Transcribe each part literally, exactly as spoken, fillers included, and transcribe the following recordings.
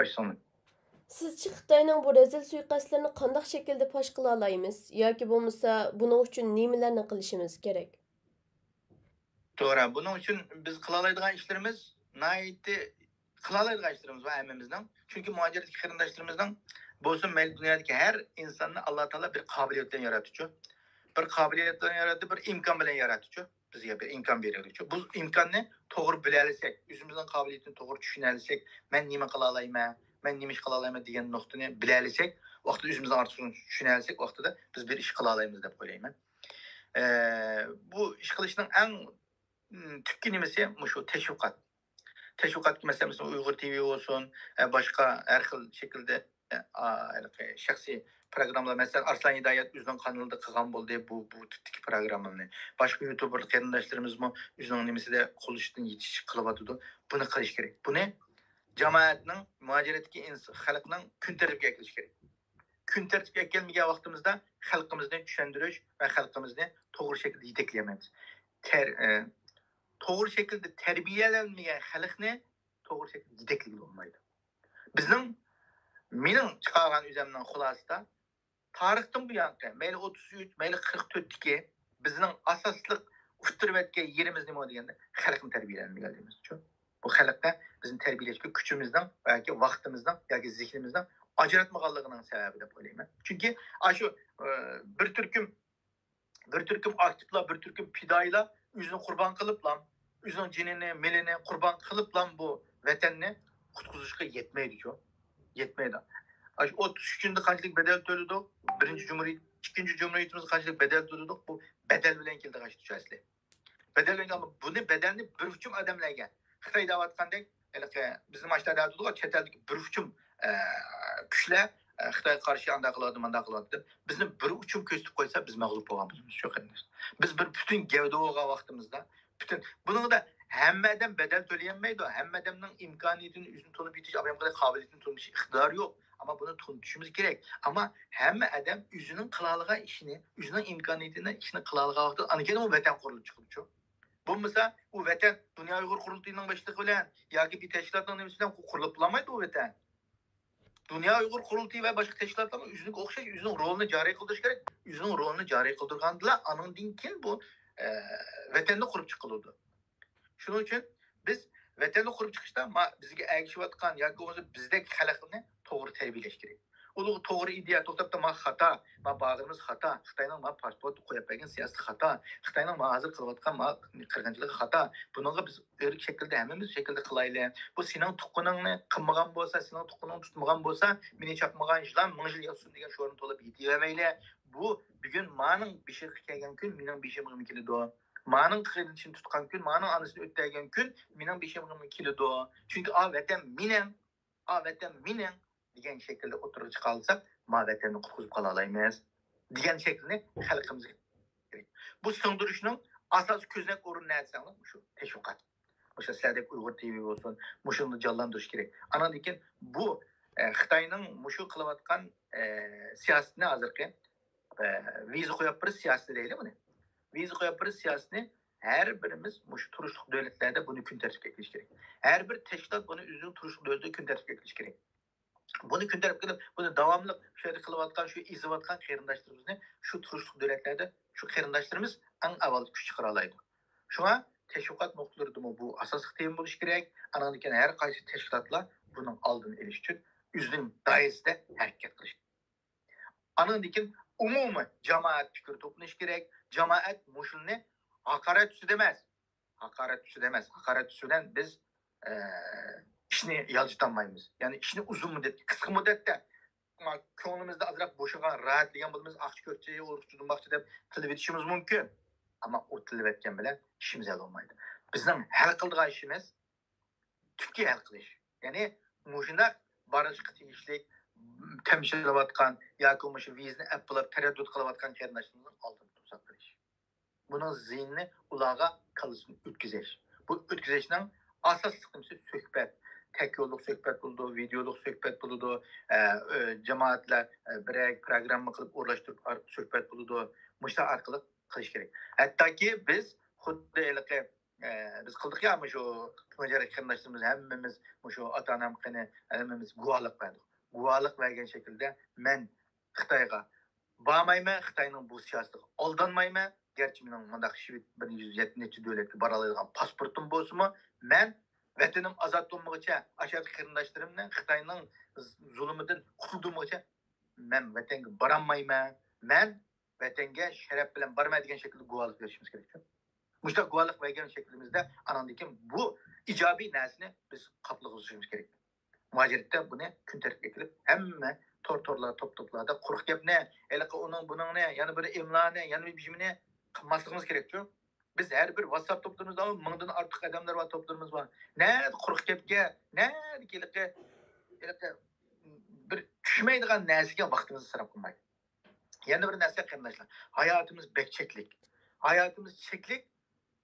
باشلىسۇن. سىزچە خىتاينىڭ بۇ رەزىل سۇيىقەستلىرىنى قانداق شەكىلدە پاش قىلالايمىز؟ ياكى بولمىسا بۇنىڭ ئۈچۈن نېمىلەرنى قىلىشىمىز كېرەك؟ توغرا، بۇنىڭ ئۈچۈن بىز قىلالايدىغان ئىشلىرىمىز ناھايىتى، قىلالايدىغان ئىشلىرىمىز بار ھەممىمىزنىڭ. چۈنكى مۇھاجىرەتتىكى قېرىنداشلىرىمىزنىڭ بولسۇن، مەيلى دۇنيادىكى ھەر ئىنساننى ئاللا تائالا بىر قابىلىيەت بىلەن ياراتتىچۇ. بىر قابىلىيەت بىلەن ياراتتى، بىر ئىمكان بىلەن ياراتتىچۇ. بىزگە بىر ئىمكان بېرىلدىچۇ. بۇ ئىمكاننى توغرا بىلەلىسەك، ئۆزىمىزنىڭ قابىلىيىتىنى توغرا چۈشىنەلىسەك، مەن نېمە قىلالايمەن، مەن نېمە ئىش قىلالايمەن دېگەن نۇقتىنى بىلەلىسەك، ۋاقتىدا ئۆزىمىزنىڭ ئارتۇقچىلىقىنى چۈشىنەلىسەك، ۋاقتىدا بىز بىر ئىش قىلالايمىز دەپ ئويلايمەن. ئە، بۇ ئىش قىلىشنىڭ ئەڭ، م، تۈپكى نېمىسى مۇشۇ تەشۋىقات. تەشۋىقات، مەسىلەن، مەسىلەن، ئۇيغۇر تىۋى بولسۇن، ئە، باشقا ھەر خىل شەكىلدە، ئە، ئا، ھېلىقى شەخسىي پروگراممىلار، مەسىلەن، ئارسلان ھىدايەت ئۆزىنىڭ قانىلىدا قىلغان بولدى بۇ، بۇ تىپتىكى پروگراممىنى. باشقا يۇتۇبېر قېرىنداشلىرىمىزمۇ ئۆزىنىڭ نېمىسىدە قولىشىدىن يېتىشىچە قىلىۋاتىدۇ. بۇنى قىلىش كېرەك. بۇنى جامائەتنىڭ، مۇھاجىرەتتىكى ئىنس-، خەلقنىڭ كۈن تەرتىپكە ئەكېلىش كېرەك. كۈن تەرتىپكە ئەكەلمىگەن ۋاقتىمىزدا خەلقىمىزنى چۈشەندۈرۈش ۋە خەلقىمىزنى توغرا شەكىلدە يېتەكلىيەلمەيمىز. تەر-، ئە، توغرا شەكىلدە تەربىيەلەنمىگەن خەلقنى توغرا شەكىلدە يېتەكلىگىلى بولمايدۇ. بىزنىڭ، مېنىڭ چىقارغان ئۆزەمنىڭ خۇلاسىسىدا، تارىختىن بۇيانقى، مەيلى ئوتتۇز ئۈچ، مەيلى قىرىق تۆتتىكى بىزنىڭ ئاساسلىق ئۇتتۇرۇۋەتكەن يېرىمىز نېمە دېگەندە، خەلقنى تەربىيەلەنمىگەنلىكىمىزچۇ. بۇ خەلققە بىزنى تەربىيەلەشكە كۈچىمىزنىڭ ياكى ۋاقتىمىزنىڭ ياكى زېھنىمىزنىڭ ئاجراتمىغانلىقىنىڭ سەۋەبى دەپ ئويلايمەن. چۈنكى ئاشۇ، ئە، بىر تۈركۈم، بىر تۈركۈم ئاكتىپلار، بىر تۈركۈم پىدائىيلار ئۆزىنى قۇربان قىلىپلا، ئۆزىنىڭ جېنىنى، مېلىنى قۇربان قىلىپلا بۇ ۋەتەننى قۇتقۇزۇشقا يەتمەيدىچۇ. يەتمەيدۇ. ئاشۇ ئوتتۇز ئۈچىنچى يىلدا قانچىلىك بەدەل تۆلىدۇق؟ بىرىنچى جۇمھۇرىيەت، ئىككىنچى جۇمھۇرىيىتىمىزگە قانچىلىك بەدەل تۆلىدۇق؟ بۇ بەدەل بىلەن كېلىدىغان ئىشتۇ ئەسلى. بەدەل بىلەن، بۇنى بەدەلنى بىر ئۇچۇم ئادەملەرگە، خىتاي دەۋاتقاندەك، ھېلىقى بىزنىڭ ماشتا دەۋاتىدۇ، چەت ئەلدىكى بىر ئۇچۇم، ئە، كۈچلەر، ئە، خىتايغا قارشى ئانداق قىلىۋاتىدۇ، مانداق قىلىۋاتىدۇ دەپ، بىزنى بىر ئۇچۇم كۆرسىتىپ قويسا، بىز مەغلۇپ بولغان بولىمىز، شۇ قېرىنداش. بىز بىر پۈتۈن گەۋدە بولغان ۋاقتىمىزدا، پۈتۈن، بۇنىڭدا ھەممە ئادەم بەدەل تۆلىيەلمەيدۇ، ھەممە ئادەمنىڭ ئىمكانىيىتىنى، ئۆزىنى تونۇپ يېتىش، ئادەم قىلىش قابىلىيىتىنى تونۇش ئىقتىدارى يوق. ئەمما بۇنى تونۇتۇشىمىز كېرەك. ئەمما ھەممە ئادەم ئۆزىنىڭ قىلالىغان ئىشىنى، ئۆزىنىڭ ئىمكانىيىتىنى، ئىشىنى قىلالىغان ۋاقتىدا ئاندىن كېيىن ئۇ ۋەتەن قۇرۇلۇپ چىقىدۇچۇ. بولمىسا ئۇ ۋەتەن دۇنيا ئۇيغۇر قۇرۇلتىيىنىڭ باشلىقى بىلەن ياكى بىر تەشكىلاتنىڭ نېمىسى بىلەن قۇرۇلۇپ بولالمايدۇ ئۇ ۋەتەن. دۇنيا ئۇيغۇر قۇرۇلتىيى ۋە باشقا تەشكىلاتلارمۇ ئۆزىگە ئوخشاش ئۆزىنىڭ رولىنى جارى قىلدۇرۇش كېرەك. ئۆزىنىڭ رولىنى جارى قىلدۇرغاندىلا ئانىڭدىن كېيىن بۇ، ئە، ۋەتەننى قۇرۇپ چىقىلىدۇ. شۇنىڭ ئۈچۈن بىز ۋەتەننى قۇرۇپ چىقىشتا ما-، بىزگە ئەگىشىۋاتقان ياكى بولمىسا بىزدەك خەلقنى توغرا تەربىيەلەش كېرەك. ئۇلارغا توغرا ئىدىيە، توختاپ، ما خاتا، ما بارغىنىمىز خاتا، خىتاينىڭ ما پاسپورت قويۇپ بەرگەن سىياسىتى خاتا، خىتاينىڭ ما ھازىر قىلىۋاتقان ما قىرغىنچىلىقى خاتا. بۇنىڭغا بىز ئۆرۈك شەكىلدە ھەممىمىز شەكىلدە قىلايلى. بۇ سېنىڭ تۇغقىنىڭنى قىلمىغان بولسا، سېنىڭ تۇغقىنىڭنى تۇتمىغان بولسا، مېنى چاقمىغان يىلان مىڭ يىل ياتسۇن دېگەن شورنى توۋلاپ ئېيتىۋەرمەيلى. بۇ بۈگۈن مانىڭ بېشىغا كەلگەن كۈن مېنىڭ بېشىمغىمۇ كېلىدۇ. مانىڭ قېرىندىشىنى تۇتقان كۈن، مانىڭ ئانىسىنى ئۆلتۈرگەن كۈن مېنىڭ بېشىمغىمۇ كېلىدۇ. چۈنكى ئا ۋەتەن مېنىڭ، ئا ۋەتەن مېنىڭ دېگەن شەكىلدە ئوتتۇرىغا چىقالىساق، ما ۋەتەننى قۇتقۇزۇپ قالالايمىز دېگەن شەكىلنى خەلقىمىزگە كېرەك. بۇ سىڭدۈرۈشنىڭ ئاساسىي كۆزنەك ئورنى نە دېسەڭلار، مۇشۇ تەشۋىقات. مۇشۇ سىلەردەك ئۇيغۇر تىۋى بولسۇن، مۇشۇنى جانلاندۇرۇش كېرەك. ئاناندىن كېيىن بۇ، ئە، خىتاينىڭ مۇشۇ قىلىۋاتقان، ئە، سىياسىتىنى ھازىرقى، ئە، ۋىزا قويۇپ بېرىش سىياسىتى دەيلى بۇنى. ۋىزا قويۇپ بېرىش سىياسىتىنى ھەر بىرىمىز مۇشۇ تۇرۇشلۇق دۆلەتلەردە بۇنى كۈن تەرتىپكە كېلىش كېرەك. ھەر بىر تەشكىلات بۇنى ئۆزىنىڭ تۇرۇشلۇق دۆلىتىگە كۈن تەرتىپكە كېلىش كېرەك. بۇنى كۈن تەرتىپكە كېلىپ، بۇنى داۋاملىق شۇ يەردە قىلىۋاتقان، شۇ ئېزىۋاتقان قېرىنداشلىرىمىزنى شۇ تۇرۇشلۇق دۆلەتلەردە شۇ قېرىنداشلىرىمىز ئەڭ ئاۋۋال كۈچ چىقىرالايدۇ. شۇڭا تەشۋىقات نۇقتىلىرىدىمۇ بۇ ئاساسلىق تېما بولۇشى كېرەك. ئانىڭدىن كېيىن ھەر قايسى تەشكىلاتلار بۇنىڭ ئالدىنى ئېلىش ئۈچۈن ئۆزىنىڭ دائىرىسىدە ھەرىكەت قىلىش. ئانىڭدىن كېيىن ئومۇمىي جامائەت پىكىر توپلىنىشى كېرەك. جامائەت مۇشۇنى ھاقارەت ئۈستىدە ئەمەس، ھاقارەت ئۈستىدە ئەمەس، ھاقارەت ئۈستىدە بىز، ئە، ئىشنى يالجىتالمايمىز. يەنى ئىشنى ئۇزۇن مۇددەت، قىسقا مۇددەتتە، ما، كۆڭلىمىزدە ئازراق بوشىغان، راھەتلىگەن بولىمىز، ئاقچا كۆرسە ئۇرۇقچى دۇمباقچى دەپ تىللىۋېتىشىمىز مۇمكىن. ئەمما ئۇ تىللىۋەتكەن بىلەن ئىشىمىز ھەل بولمايدۇ. بىزنىڭ ھەل قىلىدىغان ئىشىمىز تۈپكى ھەل قىلىش. يەنى مۇشۇنداق بارىشقا تېگىشلىك تەمشىلىۋاتقان ياكى مۇشۇ ۋىزىنى ئەپ بولۇپ تەرەددۇت قىلىۋاتقان قېرىنداشلىرىمىزنىڭ ئالدىنى توساپ قىلىش. بۇنىڭ زىيىنىنى ئۇلارغا كاللىسىدىن ئۆتكۈزۈش. بۇ ئۆتكۈزۈشنىڭ ئاساسلىق نېمىسى سۆھبەت. تەك يوللۇق سۆھبەت بولىدۇ، ۋىدېئولۇق سۆھبەت بولىدۇ، ئە، ئۆ، جامائەتلەر، ئە، بىرەر پروگرامما قىلىپ ئورۇنلاشتۇرۇپ ئار-، سۆھبەت بولىدۇ. مۇشۇلار ئارقىلىق قىلىش كېرەك. ھەتتاكى بىز خۇددى ھېلىقى ئە، بىز قىلدۇق يا، مۇشۇ تۇنجى قېرىنداشلىرىمىز ھەممىمىز، مۇشۇ ئاتا-ئانام قېنى، ھەممىمىز گۇۋاھلىق بەردۇق. گۇۋاھلىق بەرگەن شەكىلدە مەن خىتايغا بارمايمەن، خىتاينىڭ بۇ سىياسىتىگە ئالدانمايمەن. گەرچە مېنىڭ مۇنداق شىۋېت بىر يۈز يەتتە نەچچە دۆلەتكە بارالايدىغان پاسپورتۇم بولسىمۇ، مەن ۋەتىنىم ئازاد بولمىغۇچە، ئاشۇ يەردىكى قېرىنداشلىرىمنى خىتاينىڭ زۇلۇمىدىن قۇتۇلدۇرمىغۇچە مەن ۋەتەنگە بارالمايمەن. مەن ۋەتەنگە شەرەپ بىلەن بارىمەن دېگەن شەكىلدە گۇۋاھلىق بېرىشىمىز كېرەك. مۇشۇنداق گۇۋاھلىق بەرگەن شەكلىمىزدە ئاناندىن كېيىن بۇ ئىجابىي نەرسىنى بىز قاپلىغۇزۇشىمىز كېرەك. مۇھاجىرەتتە بۇنى كۈن تەرتىپكە كېلىپ، ھەممە تور-تورلار، توپ-توپلاردا قۇرۇق گەپنى، ھېلىقى ئۇنىڭ بۇنىڭنى، يەنە بىر ئىملانى، يەنە بىر بىجىمىنى قىلماسلىقىمىز كېرەكچۇ. بىز ھەر بىر ۋاتساپ توپلىرىمىزدا مىڭدىن ئارتۇق ئادەملەر بار، توپلىرىمىز بار. نەدە قۇرۇق گەپكە، نەدە ھېلىقى، ھېلىقى بىر چۈشمەيدىغان نەرسىگە ۋاقتىمىزنى سەرپ قىلماي. يەنە بىر نەرسە قېرىنداشلار، ھاياتىمىز بەك چەكلىك. ھاياتىمىز چەكلىك.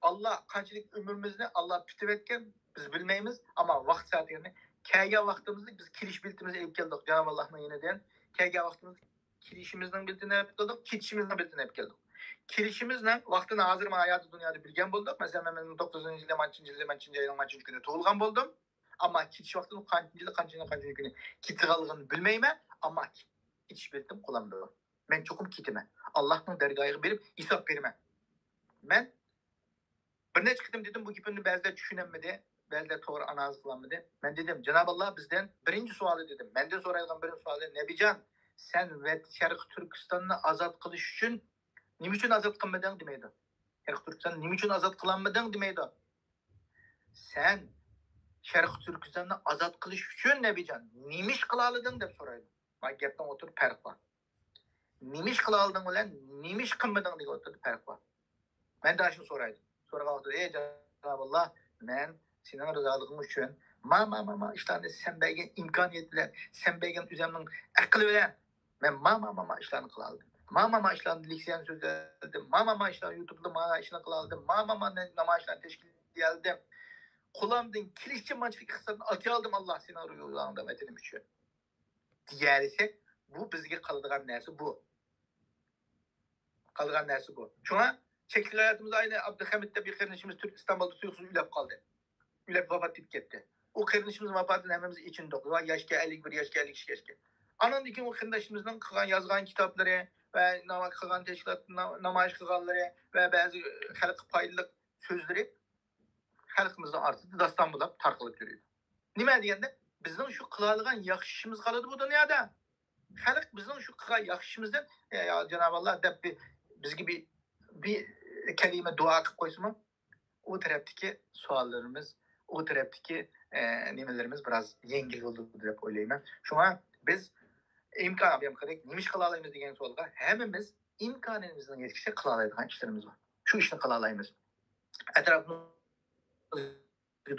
ئاللا قانچىلىك ئۆمرىمىزنى ئاللا پۈتۈۋەتكەن، بىز بىلمەيمىز. ئەمما ۋاقىت سائىتىنى، كەلگەن ۋاقتىمىزنى بىز كېلىش بېلىتىمىزنى ئېلىپ كەلدۇق جاناب ئاللانىڭ يېنىدىن. كەلگەن ۋاقتىمىز كېلىشىمىزنىڭ بېلىتىنى ئېلىپ كەلدۇق، كېتىشىمىزنىڭ بېلىتىنى ئېلىپ كەلدۇق. كېلىشىمىزنىڭ ۋاقتىنى ھازىر مانا ھاياتى دۇنيادا بىلگەن بولدۇق. مەسىلەن، مەن مىڭ توققۇز يۈز ئىككىنچى يىلى، مانچىنچى يىلى، مانچىنچى ئاينىڭ مانچىنچى كۈنى تۇغۇلغان بولدۇم. ئەمما كېتىش ۋاقتىنى قانچىنچى يىلى، قانچىنچى، قانچىنچى كۈنى كېتىدىغانلىقىنى بىلمەيمەن. ئەمما كېتىش بېلىتىم قولۇمدا. مەن چوقۇم كېتىمەن. ئاللاھنىڭ دەرگاھىغا بېرىپ ھېساب بېرىمەن. مەن بىر نەچچە قېتىم دېدىم، بۇ گېپىمنى بەزىلەر چۈشىنەلمىدى، بەزىلەر توغرا ئانالىز قىلالمىدى. مەن دېدىم، جاناب ئاللا بىزدىن بىرىنچى سوئالى دېدىم. مەندىن سورايدىغان بىرىنچى سوئالى، نەبىجان، سەن ۋە شەرقىي تۈركىستاننى ئازاد قىلىش ئۈچۈن نېمە ئۈچۈن ئازاد قىلمىدىڭ دېمەيدۇ. شەرقىي تۈركىستاننى نېمە ئۈچۈن ئازاد قىلالمىدىڭ دېمەيدۇ. سەن شەرقىي تۈركىستاننى ئازاد قىلىش ئۈچۈن، نەبىجان، نېمە ئىش قىلالىدىڭ دەپ سورايدۇ. ما گەپنىڭ ئوتتۇرىدا پەرق بار. نېمە ئىش قىلالىدىڭ بىلەن نېمە ئىش قىلمىدىڭ دېگەن ئوتتۇرىدا پەرق بار. مەن دە شۇنى سورايدۇ. سورىغان ۋاقتىدا، ئەي جاناباللا، مەن سېنىڭ رىزالىقىڭ ئۈچۈن ما، ما، ما، ما ئىشلارنى سەن بەرگەن ئىمكانىيەت بىلەن، سەن بەرگەن ئۆزۈمنىڭ ئەقلى بىلەن مەن ما، ما، ما، ما ئىشلارنى قىلالىدىم. ما، ما، ما ئىشلارنى لېكسىيەنى سۆزلەلىدىم. ما، ما، ما ئىشلارنى يۇتۇپلا ما ئىشنى قىلالىدىم. ما، ما، ما نامايىشلارنى تەشكىللىيەلىدىم. قولۇمدىن كېلىشىچە مانچىلىك ئىقتىسادنى ئاكىيالدىم، ئاللا سېنىڭ يولۇڭدا ۋەتىنىم ئۈچۈن دېيەلىسەك، بۇ بىزگە قالىدىغان نەرسە بۇ. قالىدىغان نەرسە بۇ. شۇڭا چەكلىك ھاياتىمىزدا ئاينى ئابدۇخەمىت دەپ بىر قېرىندىشىمىز تۈرك ئىستانبۇلدا تۇيۇقسىز ئۆلۈپ قالدى. ئۆلۈپ ۋاپات ئېتىپ كەتتى. ئۇ قېرىندىشىمىز ۋاپاتىدىن ھەممىمىز ئېچىندۇق. ۋە ياشكەن ئەللىك بىر، ياشكەن ئەللىك ئىككى ياشكەن. ئانىڭدىن كېيىن ئۇ قېرىندىشىمىزنىڭ قىلغان، يازغان كىتابلىرى ۋە ناما-، قىلغان تەشكىلات، نا-، نامايىش قىلغانلىرى ۋە بەزى خەلققە پايدىلىق سۆزلىرى خەلقىمىزنىڭ ئارىسىدا داستان بولاپ تارقىلىپ يۈرىدۇ. نېمە دېگەندە، بىزنىڭ شۇ قىلالىغان ياخشى ئىشىمىز قالىدۇ بۇ دۇنيادا. خەلق بىزنىڭ شۇ قىلغان ياخشى ئىشىمىزدىن، «يا، يا جاناباللا» دەپ بىر، بىزگە بىر، بىر كەلىمە دۇئا قىلىپ قويسىمۇ، ئۇ تەرەپتىكى سوئاللىرىمىز، ئۇ تەرەپتىكى، ئە، نېمىلىرىمىز بىراز يەڭگىل بولىدۇ دەپ ئويلايمەن. شۇڭا بىز ئىمكان بەرگەندەك نېمە ئىش قىلالايمىز دېگەن سوئالغا ھەممىمىز ئىمكانىمىزنىڭ يېتىشىچە قىلالايدىغان ئىشلىرىمىز بار. شۇ ئىشنى قىلالايمىز. ئەتراپىمىزدىكى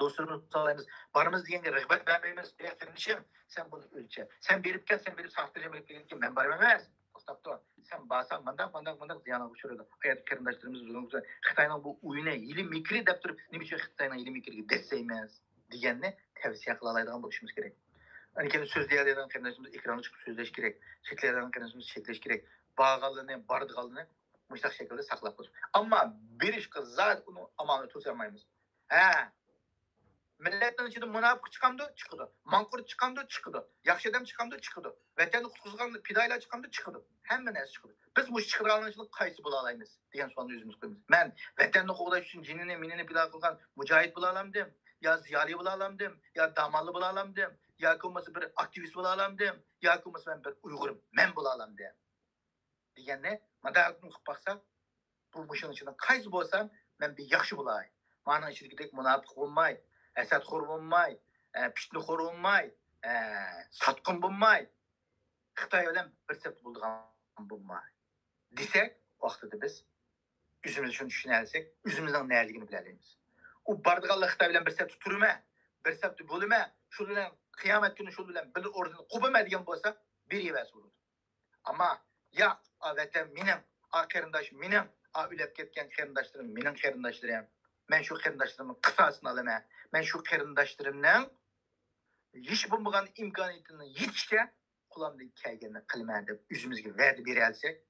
دوستلىرىمىزغا قىلالايمىز. بارىمىز دېگەنگە رىغبەت بەرمەيمىز. «ئەي قېرىندىشىم، سەن بۇنى ئۆلچە. سەن بېرىپ كەل، سەن بېرىپ ساختىلىرى بېرىپ كەلگەنكىن مەن بارمايمەن ئەمەس. توختاپ تۇر. سەن بارساڭ مانداق، مانداق، مانداق زىيانغا ئۇچرايدۇ.» ئايات قېرىنداشلىرىمىز زۇلۇم قىلسا، خىتاينىڭ بۇ ئويۇنى ھىيلە مىكرى دەپ تۇرۇپ، نېمە ئۈچۈن خىتاينىڭ ھىيلە مىكرىگە دەسسەيمىز دېگەننى تەۋسىيە قىلالايدىغان بولۇشىمىز كېرەك. ئەنە كېيىن سۆزلىيەلەيدىغان قېرىنداشلىرىمىز ئېكرانغا چىقىپ سۆزلەش كېرەك. چەكلەيدىغان قېرىنداشلىرىمىز چەكلەش كېرەك. بارغانلىرىنى، بارىدىغانلىرىنى مۇشۇنداق شەكىلدە ساقلاپ قويسۇن. ئەمما بېرىشقا زادى ئۇنىڭ ئامالىنى توسالمايمىز. ھە، مىللەتنىڭ ئىچىدە مۇناپىق چىقامدۇ؟ چىقىدۇ. ماڭقۇرت چىقامدۇ؟ چىقىدۇ. ياخشى ئادەم چىقامدۇ؟ چىقىدۇ. ۋەتەننى قۇتقۇزغان پىدائىيلار چىقامدۇ؟ چىقىدۇ. ھەممە نەرسە چىقىدۇ. بىز مۇشۇ چىقىدىغانلارنىڭ ئىچىدە قايسى بولالايمىز دېگەن سوئالنى ئۆزىمىزگە قويىمىز. مەن ۋەتەننى قوغداش ئۈچۈن جېنىنى، مېنىنى پىدا قىلغان مۇجاھىد بولالامدىم؟ يا زىيالىي بولالامدىم؟ يا داماللا بولالامدىم؟ ياكى بولمىسا بىر ئاكتىۋىست بولالامدىم؟ ياكى بولمىسا مەن بىر ئۇيغۇر مەن بولالامدىم؟ دېگەننى مانداق قىلىپ باقساق، بۇ مۇشۇنىڭ ئىچىدە قايسى بولسام، مەن بىر ياخشى بولاي. مانىڭ ئىچىدىكىدەك مۇناپىق بولماي، ھەسەتخور بولماي، ئە، پىتنىخور بولماي، ئە، ساتقىن بولماي، خىتاي بىلەن بىر سەپتە بولىدىغان بولماي دېسەك، ۋاقتىدا بىز ئۆزىمىز شۇنى چۈشىنەلىسەك، ئۆزىمىزنىڭ نەدىكىنى بىلەلەيمىز. ئۇ بارىدىغانلا خىتاي بىلەن بىر سەپتە تۇرىمەن، بىر سەپتە بولىمەن، شۇ بىلەن قىيامەت كۈنى شۇ بىلەن بىر ئورنىنى قوپىمەن دېگەن بولسا، بېرىۋەرسە بولىدۇ. ئەمما ياق، ئا، ۋەتەن مېنىڭ، ئا، قېرىنداش مېنىڭ، ئا، ئۆلۈپ كەتكەن قېرىنداشلىرىم مېنىڭ قېرىنداشلىرىم. مەن شۇ قېرىنداشلىرىمنىڭ قىساسىنى ئالىمەن. مەن شۇ قېرىنداشلىرىمنىڭ ھېچ بولمىغان ئىمكانىيىتىنىڭ يېتىشىچە قولۇمدىن كەلگىنىنى قىلىمەن دەپ ئۆزىمىزگە ۋەدە بېرەلىسەك،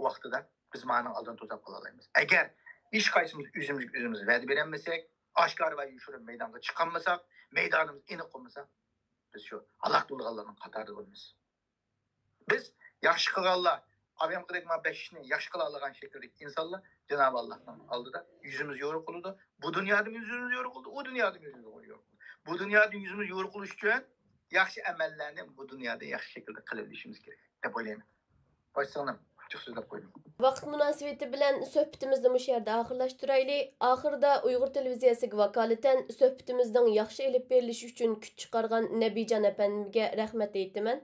ۋاقتىدا بىز مانىڭ ئالدىنى توساپ قالالايمىز. ئەگەر ھېچقايسىمىز ئۆزىمىزگە ئۆزىمىز ۋەدە بېرەلمىسەك، ئاشكارا ۋە يوشۇرۇن مەيدانغا چىقالمىساق، مەيدانىمىز ئېنىق بولمىسا، بىز شۇ ھالاك بولىدىغانلارنىڭ قاتارىدا بولىمىز. بىز ياخشى قىلغانلار، ئامېرىكىدەك مانا بەش ئىشنى ياخشى قىلالىغان شەكىلدىكى ئىنسانلار جانابى ئاللاھنىڭ ئالدىدا يۈزىمىز يورۇق بولىدۇ. بۇ دۇنيادىمۇ يۈزىمىز يورۇق بولىدۇ، ئۇ دۇنيادىمۇ يۈزىمىز يورۇق بولىدۇ. بۇ دۇنيادا يۈزىمىز يورۇق بولۇش ئۈچۈن ياخشى ئەمەللەرنى بۇ دۇنيادا ياخشى شەكىلدە قىلىۋېلىشىمىز كېرەك دەپ ئويلايمەن. باش سىڭلىم، ئاچچىق سۆزلەپ قويدۇم. ۋاقىت مۇناسىۋىتى بىلەن سۆھبىتىمىزنى مۇشۇ يەردە ئاخىرلاشتۇرايلى. ئاخىرىدا ئۇيغۇر تېلېۋىزىيەسىگە ۋاكالىتەن سۆھبىتىمىزنىڭ ياخشى ئېلىپ بېرىلىشى ئۈچۈن كۈچ چىقارغان نەبىجان ئەپەندىمگە رەھمەت ئېيتىمەن.